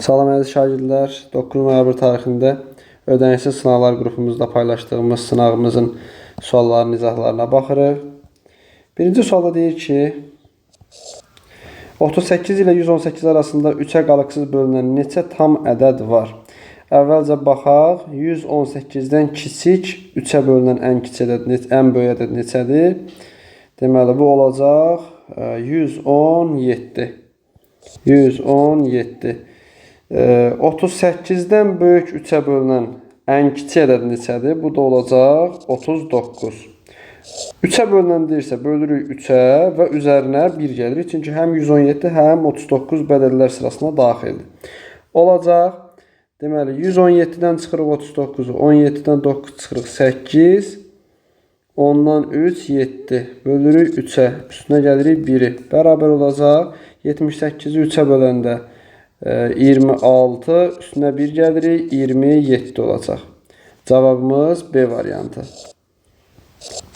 Salam əziz şagirdlər, 9 noyabr tarixində ödənişsiz sınaqlar qrupumuzda paylaşdığımız sınağımızın suallarının izahlarına baxırıq. Birinci sualda deyir ki, 38 ilə 118 arasında 3-ə qalıqsız bölünən neçə tam ədəd var? Əvvəlcə baxaq, 118-dən kiçik 3-ə bölünən ən kiçik ədəd, ən böyük ədəd neçədir? Deməli, bu olacaq 117. 117. 38-dən böyük 3-ə bölünən ən kiçik ədəd neçədir? Bu da olacaq 39. 3-ə bölünən deyirsə, bölürük 3-ə və üzərinə 1 gəlirik. Çünki həm 117, həm 39 bədəllər sırasına daxildir. Olacaq, deməli, 117-dən çıxırıq 39-u, 17-dən 9 çıxırıq 8, 10-dan 3, 7. Bölürük 3-ə, üstünə gəlirik 1-i. Bərabər olacaq, 78-i 3-ə böləndə 26, üstünə 1 gəlirik, 27 olacaq. Cavabımız B variantı.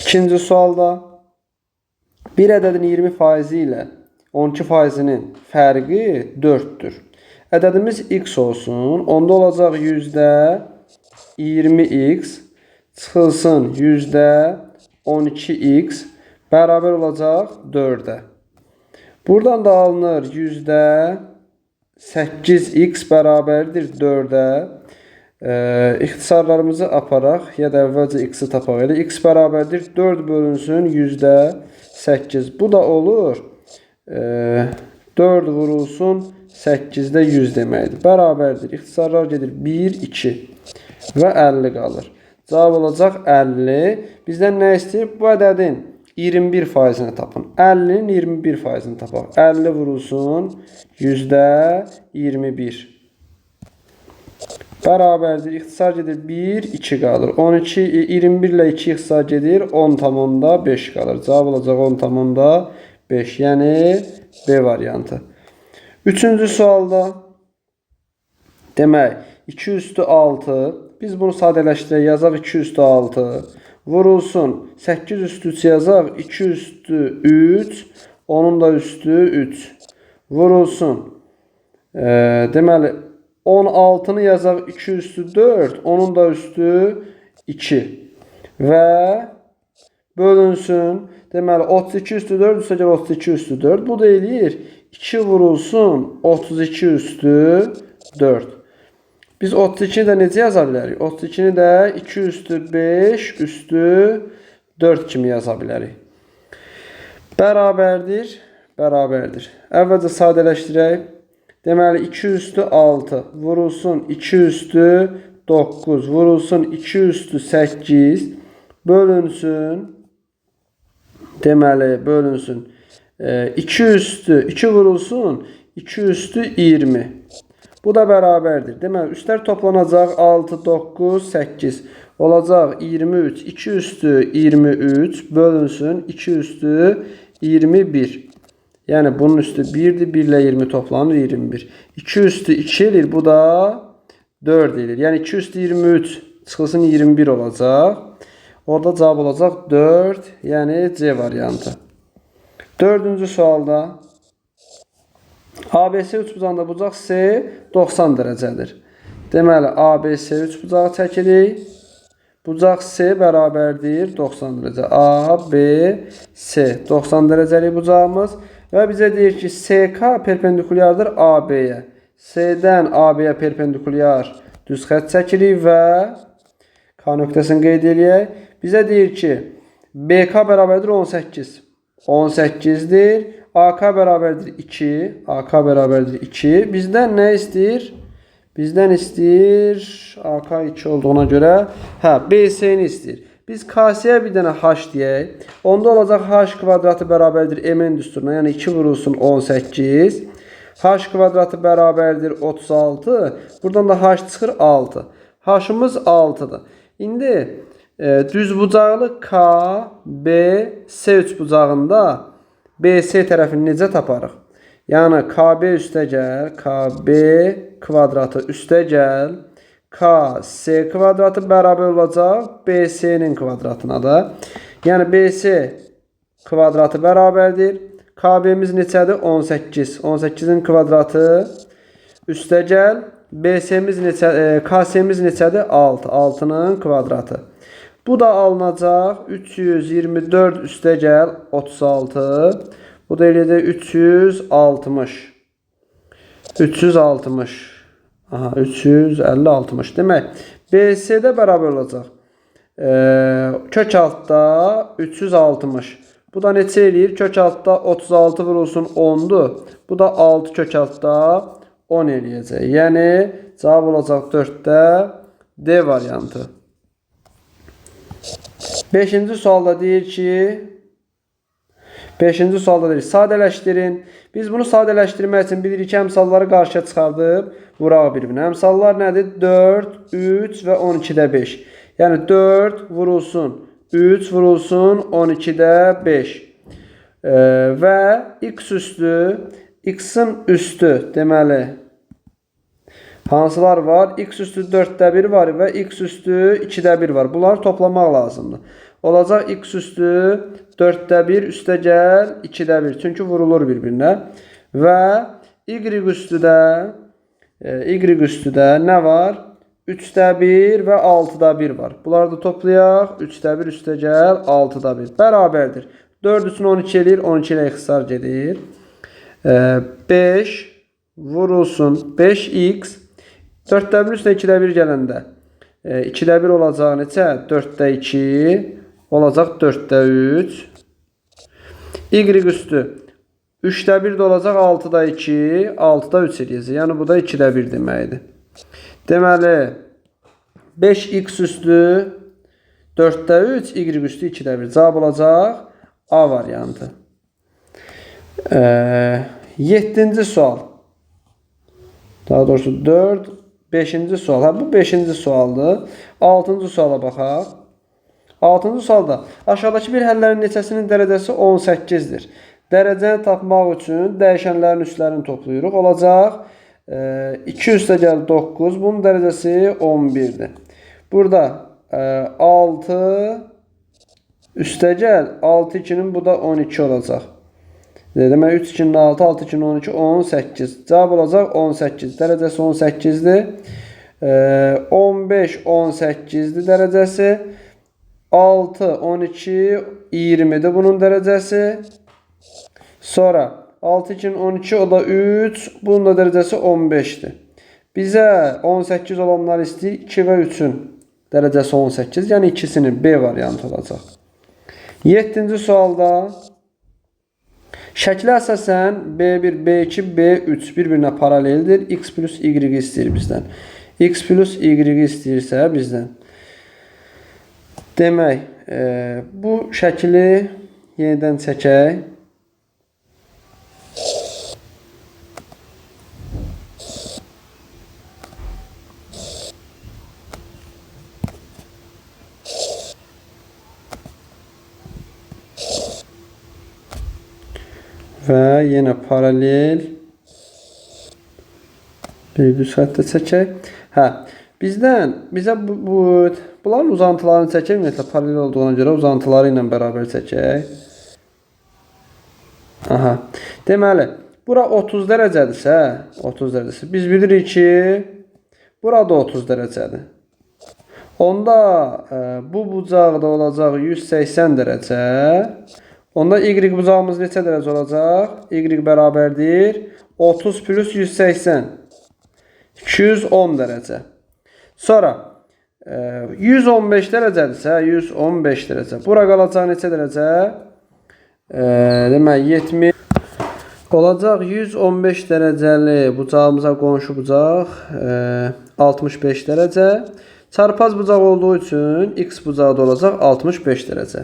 İkinci sualda bir ədədin 20% ilə 12%-nin fərqi 4-dür. Ədədimiz x olsun. Onda olacaq %20x çıxılsın %12x bərabər olacaq 4-ə. Buradan da alınır %8x bərabərdir 4-ə. İxtisarlarımızı aparaq, ya da əvvəlcə x-i tapaq. Elə x bərabərdir 4 bölünsün %8. Bu da olur 4 vurulsun 8-də 100 deməkdir. Bərabərdir. İxtisarlar gedir 1, 2 və 50 qalır. Cavab olacaq 50. Bizdən nə istəyir? Bu ədədin 21%-ni tapın. 50-nin 21%-ni tapaq. 50 vurulsun %21. Bərabərdir. İxtisar gedir 1, 2 qalır. 12, 21 ilə 2 ixtisar gedir. 10,5 qalır. Cavab olacaq 10,5. Yəni B variantı. Üçüncü sualda demək 2 üstü 6. Biz bunu sadələşdirək. Yazaq 2 üstü 6. Vurulsun. 8 üstü 3 yazaq. 2 üstü 3. Onun da üstü 3. Vurulsun. Deməli 16-nı yazaq 2 üstü 4. Onun da üstü 2. Və bölünsün. Deməli 32 üstü 4 üstə gəl 32 üstü 4. Bu da eləyir 2 vurulsun 32 üstü 4. Biz 32-ni də necə yaza bilərik? 32-ni də 2 üstü 5 üstü 4 kimi yaza bilərik. Bərabərdir. Bərabərdir. Əvvəlcə sadələşdirək. Deməli 2 üstü 6 vurulsun 2 üstü 9 vurulsun 2 üstü 8 bölünsün. Deməli bölünsün. 2 üstü 2 vurulsun 2 üstü 20. Bu da bərabərdir. Deməli üstlər toplanacaq 6, 9, 8 olacaq 23. 2 üstü 23 bölünsün 2 üstü 21. Yəni bunun üstü 1-dir. 1 ilə 20 toplanır 21. 2 üstü 2 eləyir. Bu da 4 eləyir. Yəni 2 üstü 23 çıxılsın 21 olacaq. Orada cavab olacaq 4. Yəni C variantı. Dördüncü sualda ABC üçbucağında bucaq C 90 dərəcədir. Deməli ABC üçbucağı çəkirik. Bucaq C bərabərdir 90 dərəcə. A, B, C 90 dərəcəlik bucağımız. Və bizə deyir ki, SK perpendikulyardır AB-yə. C-dən AB-yə perpendikulyar düz xətt çəkirik və K nöqtəsini qeyd eləyək. Bizə deyir ki, BK bərabərdir 18. 18-dir. AK bərabərdir 2. AK bərabərdir 2. Bizdən nə istəyir? Bizdən istəyir AK 2 olduğuna görə, hə, BC-ni istəyir. Biz KC-yə bir dənə H deyək. Onda olacaq H kvadratı bərabərdir MN düsturuna. Yəni 2 vurulsun 18. H kvadratı bərabərdir 36. Buradan da H çıxır 6. H-ımız 6-dır. İndi düzbucaqlı K, B, C üçbucağında BC tərəfini necə taparıq? Yəni KB üstə gəl, KB kvadratı üstə gəl, KC kvadratı bərabər olacaq BC-nin kvadratına da. Yəni BC kvadratı bərabərdir. KB-miz neçədir? 18. 18-in kvadratı Üstəgəl BC-miz neçə, KC-miz neçədir? 6. 6-nın kvadratı. Bu da alınacaq 324 üstəgəl 36. Bu da eləyəcək 360. 360. Aha, 350 60. Demək, BC-də bərabər olacaq. Kök altda 360. Bu da neçə eləyir? Kök altda 36 vurulsun 10-dur. Bu da 6 kök altda 10 eləyəcək. Yəni, cavab olacaq 4-də D variantı. 5-ci sualda deyir ki, 5-ci sualda deyir, sadələşdirin. Biz bunu sadələşdirmək üçün bilirik ki, əmsalları qarşıya çıxardıb vuraq bir-birinə. Əmsallar nədir? 4, 3 və 12-də 5. Yəni 4 vurulsun, 3 vurulsun, 12-də 5. Və x üstü, x-in üstü deməli, hansılar var? X üstü 4-də 1 var və x üstü 2-də 1 var. Bunları toplamaq lazımdır. Olacaq x üstü 4-də 1 üstə gəl 2-də 1. Çünki vurulur bir-birinə. Və y üstü də nə var? 3-də 1 və 6-da 1 var. Bunları da toplayaq. 3-də 1 üstə gəl 6-da 1. Bərabərdir. 4 üçün 12 eləyir. 12 ilə ixtisar gedir. 5 vurulsun 5x. 4-də 1 üstə 2-də 1 gələndə 2-də 1 olacaq neçə? 4-də 2 olacaq 4-də 3. Y üstü 3-də 1 də olacaq 6-da 2, 6-da 3 eləyəcək. Yəni bu da 2-də 1 deməkdir. Deməli 5x üstü 4-də 3, y üstü 2-də 1. Cavab olacaq A variantı. 7-ci sual. Daha doğrusu 4, 5-ci sual. Hə, bu 5-ci sualdır. 6-cı suala baxaq. 6-cı sualda aşağıdakı bir həllərin neçəsinin dərəcəsi 18-dir. Dərəcəni tapmaq üçün dəyişənlərin üstlərini toplayırıq. Olacaq 2 üstə gəl 9. Bunun dərəcəsi 11-dir. Burada 6 üstə gəl 6 2-nin bu da 12 olacaq. Demək 3 2-nin 6, 6 2-nin 12, 18. Cavab olacaq 18. Dərəcəsi 18-dir. 15, 18-dir dərəcəsi. 6, 12, 20-dir bunun dərəcəsi. Sonra 6, 2-nin 12, o da 3. Bunun da dərəcəsi 15-dir. Bizə 18 olanlar istəyir. 2 və 3-ün dərəcəsi 18. Yəni ikisinin B variantı olacaq. 7-ci sualda şəklə əsasən B1, B2, B3 bir-birinə paraleldir. X plus Y istəyir bizdən. X plus Y istəyirsə bizdən. Demək, bu şəkli yenidən çəkək. Və yenə paralel bir düz xəttə çəkək. Hə, bizə bunların uzantılarını çəkək. Ümumiyyətlə, paralel olduğuna görə uzantıları ilə bərabər çəkək. Aha. Deməli, bura 30 dərəcədirsə, 30 dərəcəsi. Biz bilirik ki, burada 30 dərəcədir. Onda bu bucaq da olacaq 180 dərəcə. Onda Y bucağımız neçə dərəcə olacaq? Y bərabərdir 30 plus 180. 210 dərəcə. Sonra 115 dərəcədirsə 115 dərəcə. Bura qalacaq neçə dərəcə? Demək 70 olacaq. 115 dərəcəli bucağımıza qonşu bucaq 65 dərəcə. Çarpaz bucaq olduğu üçün X bucağı da olacaq 65 dərəcə.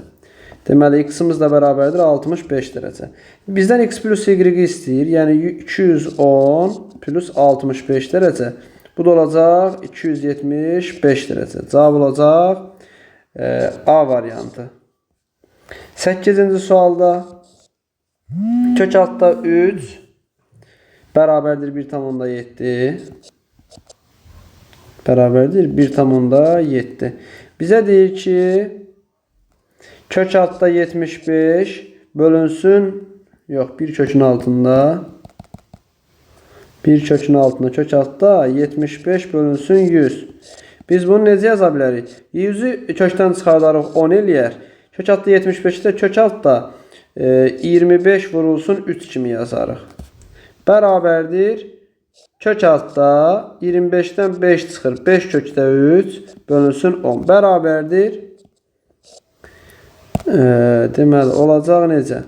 Deməli, x-imiz də bərabərdir 65 dərəcə. Bizdən x plus y istəyir. Yəni 210 plus 65 dərəcə. Bu da olacaq 275 dərəcə. Cavab olacaq A variantı. 8-ci sualda kök altda 3 bərabərdir 1,7. Bərabərdir 1,7. Bizə deyir ki, kök altda 75 bölünsün, yox, bir kökün altında 1 kökün altında kök altda 75 bölünsün 100. Biz bunu necə yaza bilərik? 100-ü kökdən çıxardarıq 10 eləyər. Kök altda 75-i də kök altda 25 vurulsun 3 kimi yazarıq. Bərabərdir. Kök altda 25-dən 5 çıxır. 5 kökdə 3 bölünsün 10. Bərabərdir. Deməli, olacaq necə?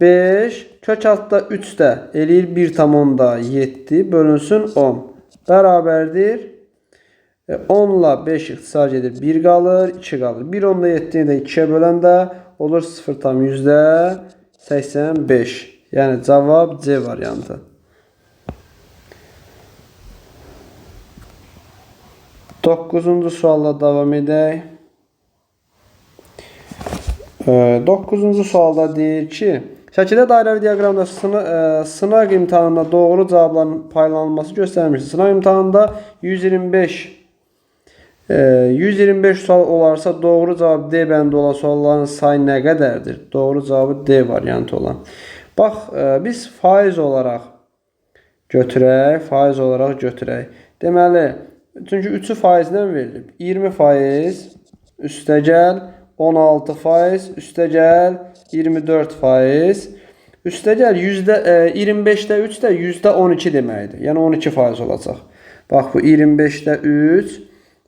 5 kök altda 3 də eləyir 1,7 bölünsün 10. Bərabərdir. 10 ilə 5 ixtisar gedir. 1 qalır, 2 qalır. 1,7-ni də 2-yə böləndə olur 0,85. Yəni cavab C variantı. 9-cu sualla davam edək. 9-cu sualda deyir ki, şəkildə dairəvi diaqramda sınaq imtahanında doğru cavabların paylanılması göstərilmişdir. Sınaq imtahanında 125 sual olarsa doğru cavab D bəndi olan sualların sayı nə qədərdir? Doğru cavabı D variantı olan. Bax, biz faiz olaraq götürək, faiz olaraq götürək. Deməli, çünki 3-ü faizlə verilib. 20% üstəgəl 16% üstəgəl 24%. Üstəgəl 25-də 3 də %12 deməkdir. Yəni 12% olacaq. Bax, bu 25-də 3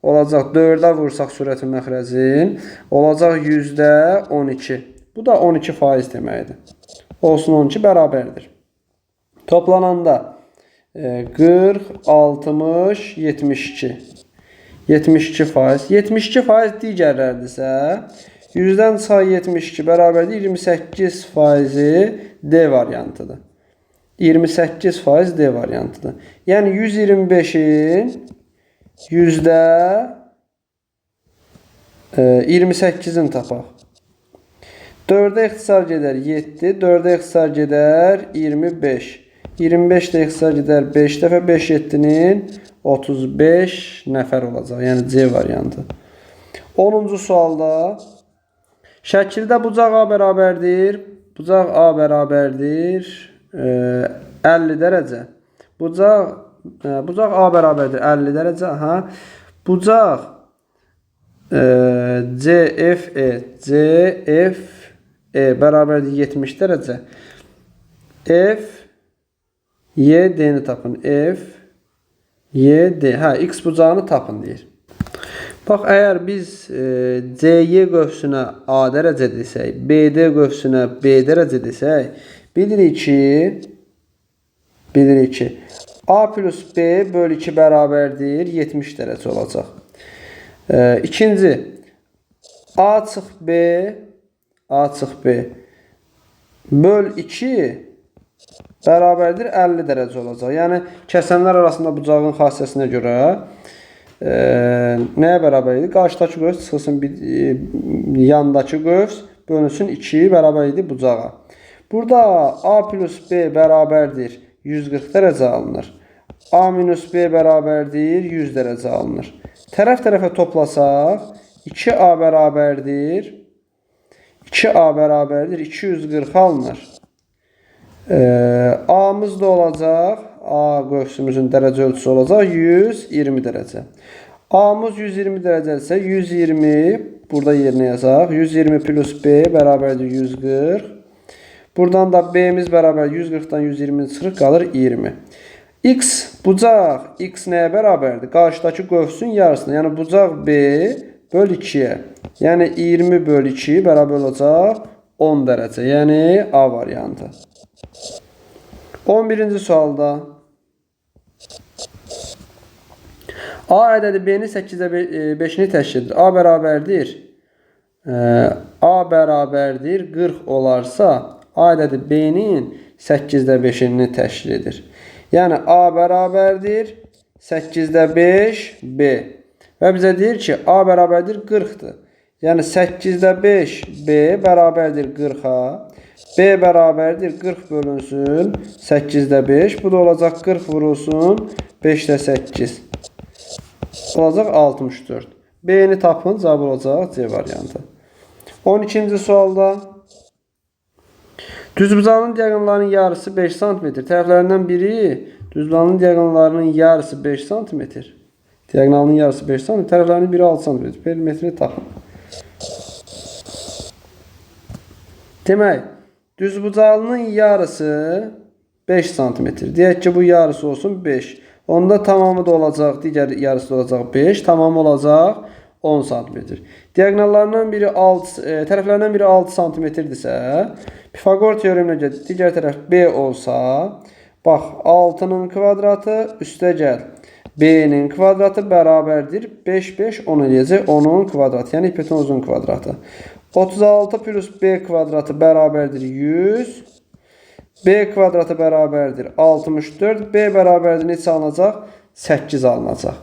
olacaq. 4-ə vursaq sürətin məxrəcin olacaq %12. Bu da 12% deməkdir. Olsun 12 bərabərdir. Toplananda 40, 60, 72. 72%. 72% digərlərdirsə, 100-dən çıxaq 72 bərabərdir 28%-i D variantıdır. 28% D variantıdır. Yəni 125-in %28-ini tapaq. 4-ə ixtisar gedər 7, 4-ə ixtisar gedər 25. 25 də ixtisar gedər 5 dəfə, 5 7-nin 35 nəfər olacaq. Yəni C variantı. 10-cu sualda şəkildə bucaq A bərabərdir. Bucaq A bərabərdir 50 dərəcə. Bucaq A bərabərdir 50 dərəcə. Aha. Bucaq CFE bərabərdir 70 dərəcə. F Y D-ni tapın. F Y D. Hə, X bucağını tapın deyir. Bax, əgər biz CY qövsünə A dərəcə desək, BD qövsünə B dərəcə desək, bilirik ki, A plus B böl 2 bərabərdir 70 dərəcə olacaq. İkinci, A çıx B böl 2 bərabərdir 50 dərəcə olacaq. Yəni, kəsənlər arasında bucağın xassəsinə görə nəyə bərabər idi? Qarşıdakı qövs çıxılsın yandakı qövs bölünsün 2 bərabər idi bucağa. Burada A plus B bərabərdir 140 dərəcə alınır. A minus B bərabərdir 100 dərəcə alınır. Tərəf-tərəfə toplasaq 2A bərabərdir 2A bərabərdir 240 alınır. A'mız da olacaq. A qövsümüzün dərəcə ölçüsü olacaq 120 dərəcə. A'mız 120 dərəcədirsə 120 burada yerinə yazaq. 120 plus B bərabərdir 140. Buradan da B'miz bərabər 140-dan 120 çıxır, qalır 20. X bucaq X nəyə bərabərdir? Qarşıdakı qövsün yarısına. Yəni bucaq B böl 2-yə. Yəni 20 böl 2 bərabər olacaq 10 dərəcə. Yəni A variantı. 11-ci sualda A ədədi B-nin 8-də 5-ini təşkil edir. A bərabərdir. A bərabərdir 40 olarsa A ədədi B-nin 8-də 5-ini təşkil edir. Yəni A bərabərdir 8-də 5 B. Və bizə deyir ki, A bərabərdir 40-dır. Yəni 8-də 5 B bərabərdir 40-a. B bərabərdir 40 bölünsün 8-də 5. Bu da olacaq 40 vurulsun 5-də 8. Olacaq 64. B-ni tapın, cavab olacaq C variantı. 12-ci sualda düzbucağın diaqonallarının yarısı 5 sm. Tərəflərindən biri Düzbucaqlının diaqonallarının yarısı 5 sm. Diaqonalının yarısı 5 sm, tərəflərinin biri 6 sm. Perimetrini tapın. Demək, düzbucaqlının yarısı 5 sm. Deyək ki, bu yarısı olsun 5. Onda tamamı da olacaq, digər yarısı da olacaq 5. Tamamı olacaq 10 sm. Diaqonallarından biri 6, tərəflərindən biri 6 sm-dirsə, Pifaqor teoreminə görə digər tərəf B olsa, bax 6-nın kvadratı üstə gəl. B-nin kvadratı bərabərdir. 5, 5, 10 eləyəcək. 10-un kvadratı, yəni hipotenuzun kvadratı. 36 plus B kvadratı bərabərdir 100. B kvadratı bərabərdir 64. B bərabərdir neçə alınacaq? 8 alınacaq.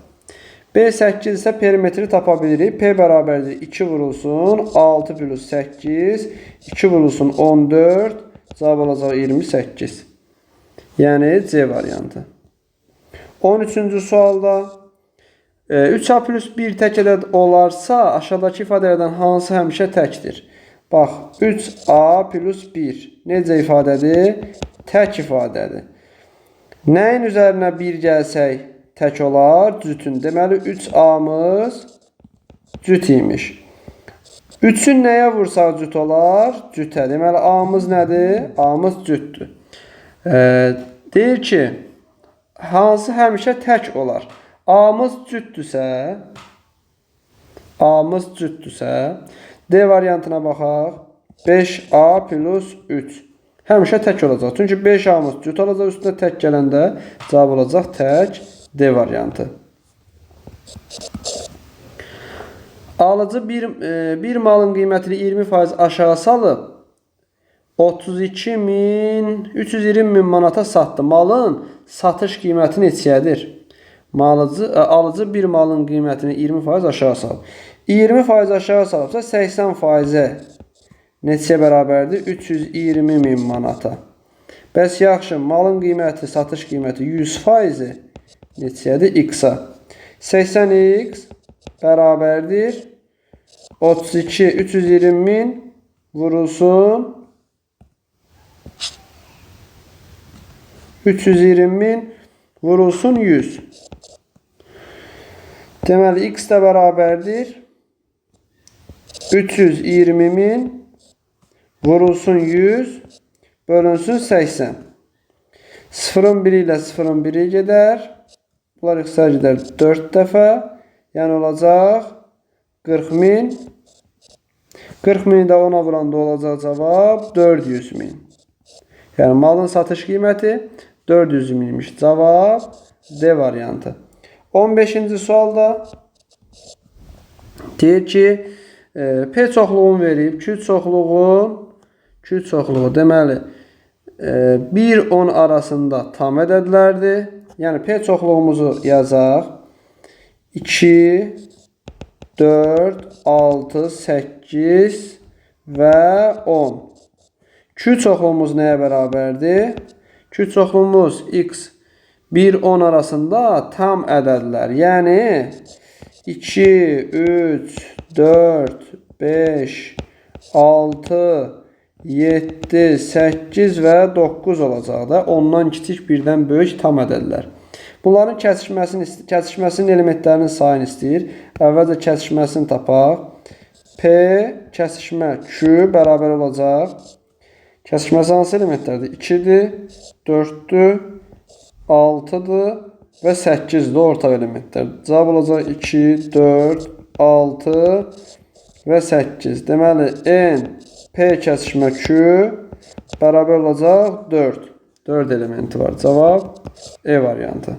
B 8 isə perimetri tapa bilirik. P bərabərdir 2 vurulsun 6 plus 8, 2 vurulsun 14, cavab olacaq 28. Yəni C variantı. 13-cü sualda 3A plus 1 tək ədəd olarsa, aşağıdakı ifadələrdən hansı həmişə təkdir? Bax, 3A plus 1 necə ifadədir? Tək ifadədir. Nəyin üzərinə 1 gəlsək tək olar? Cütün. Deməli, 3A-mız cüt imiş. 3-ün nəyə vursaq cüt olar? Cütə. Deməli, A-mız nədir? A-mız cütdür. Deyir ki, hansı həmişə tək olar? A-mız cütdürsə, A-mız cütdürsə, D variantına baxaq. 5A plus 3. Həmişə tək olacaq. Çünki 5A-mız cüt olacaq. Üstünə tək gələndə cavab olacaq tək D variantı. Alıcı bir malın qiymətini 20% aşağı salıb 32.000, 320.000 manata satdı. Malın satış qiyməti neçəyədir? Alıcı bir malın qiymətini 20% aşağı salıb. 20% aşağı salıbsa 80%-ə neçəyə bərabərdir? 320.000 manata. Bəs yaxşı, malın qiyməti, satış qiyməti 100%-i neçəyədir? X-a. 80x bərabərdir 32, 320.000 vurulsun 320.000 vurulsun 100. Deməli, x də bərabərdir 320.000 vurulsun 100 bölünsün 80. 0-ın 1 ilə 0-ın 1-i gedər. Bunlar ixtisar gedər 4 dəfə. Yəni olacaq 40.000. 40.000 də 10-a vuranda olacaq cavab 400.000. Yəni malın satış qiyməti 400.000 imiş. Cavab D variantı. 15-ci sualda deyir ki, P çoxluğunu verib, Q çoxluğu deməli 1-10 arasında tam ədədlərdir. Yəni P çoxluğumuzu yazaq. 2, 4, 6, 8 və 10. Q çoxluğumuz nəyə bərabərdir? Q çoxluğumuz x 1-10 arasında tam ədədlər. Yəni 2, 3, 4, 5, 6, 7, 8 və 9 olacaq da. 10-dan kiçik, 1-dən böyük tam ədədlər. Bunların kəsişməsinin elementlərinin sayını istəyir. Əvvəlcə kəsişməsini tapaq. P kəsişmə Q bərabər olacaq. Kəsişməsi hansı elementlərdir? 2-dir, 4-dür, 6-dır və 8-dir ortaq elementlər. Cavab olacaq 2, 4, 6 və 8. Deməli, N, P kəsişmə Q bərabər olacaq 4. 4 elementi var. Cavab E variantı.